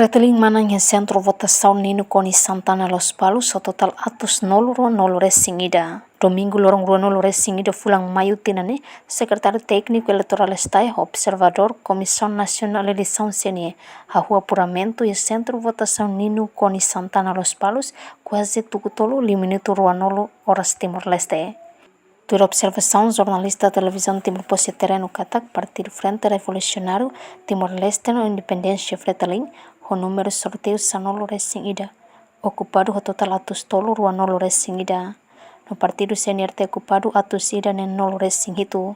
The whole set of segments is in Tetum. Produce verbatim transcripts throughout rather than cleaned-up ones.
Fretilin manán iha Sentru Votasaun Nino Konis Santana, Lospalos, ho totál atus nulu rua nulu resin ida. Domingu loron rua nulu resin ida fulan Maiu tinan ne'e, Sekretáriu Tékniku Eleitorál STAE ho observadór Komisaun Nasionál Eleisaun, C N E, hahú apuramentu iha Sentru Votasaun Nino Konis Santana, Lospalos, kuaze tuku tolu liu minutu rua nulu oras Timor-Leste. Tuir observasaun jornalista Televizaun Timor Post iha terrenu katak, Partidu Frente Revolusionáriu Timor-Leste no Independénsia, Fretilin, ho númeru sorteiu sanulu resin ida, okupadu ho totál atus tolu rua nulu resin ida. No Partidu C N R T okupadu atus ida neen nulu resin hitu.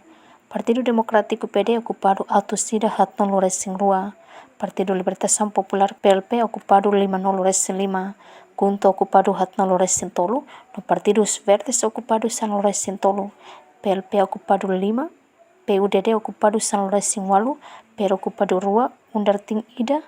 Partidu Demokrátiku, P D, okupadu atus ida haat nulu resin rua. Partidu Libertasaun Populár, P L P, okupadu lima nulu resin lima. KHUNTO okupadu haat nulu resin tolu. No Partidu Os Verdes okupadu sanulu resin tolu. P L P okupadu lima. P U D D okupadu sanulu resin ualu. P R okupadu rua. UNDARTIM ida.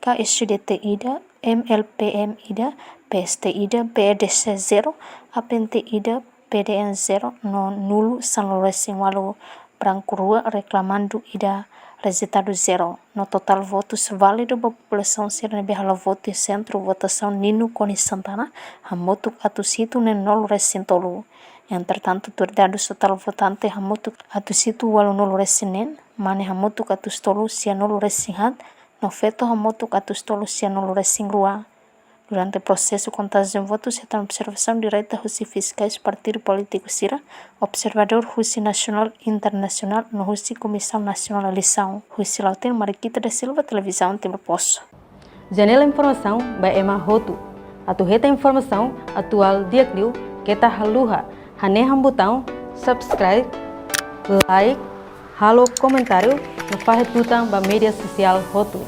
K S D T ida. M L P M ida. P S T ida. P E D C zero. APNT ida. P D N zero. No nulu sanulu resin ualu. Branku rua. Reklamadu ida. Rejeitadu zero. No totál votus válidu ba populasaun sira ne'ebé halo votu iha Sentru Votasaun Nino Konis Santana, hamutuk atus hitu neen nulu resin tolu. Entretantu, tuir dadus, totál votante hamutuk atus hitu ualu nulu resin neen, mane hamutuk atus tolu sia nulu resin haat, no feto hamutuk atus tolu sia nulu resin rua. Durante prosesu kontajen votus, hetan observasaun direta husi fiskais partidu polítiku sira, observadór husi nasionál, internasionál, no husi Komisaun Nasionál Eleisaun. Husi Lautém, Mariquita da Silva, Televizaun Timor Post. Janela informasaun ba ema hotu. Atu hetan informasaun atuál di'ak liu, keta haluha hanehan butaun subscribe, like, halo komentáriu, no fahe tutan ba média sosiál hotu.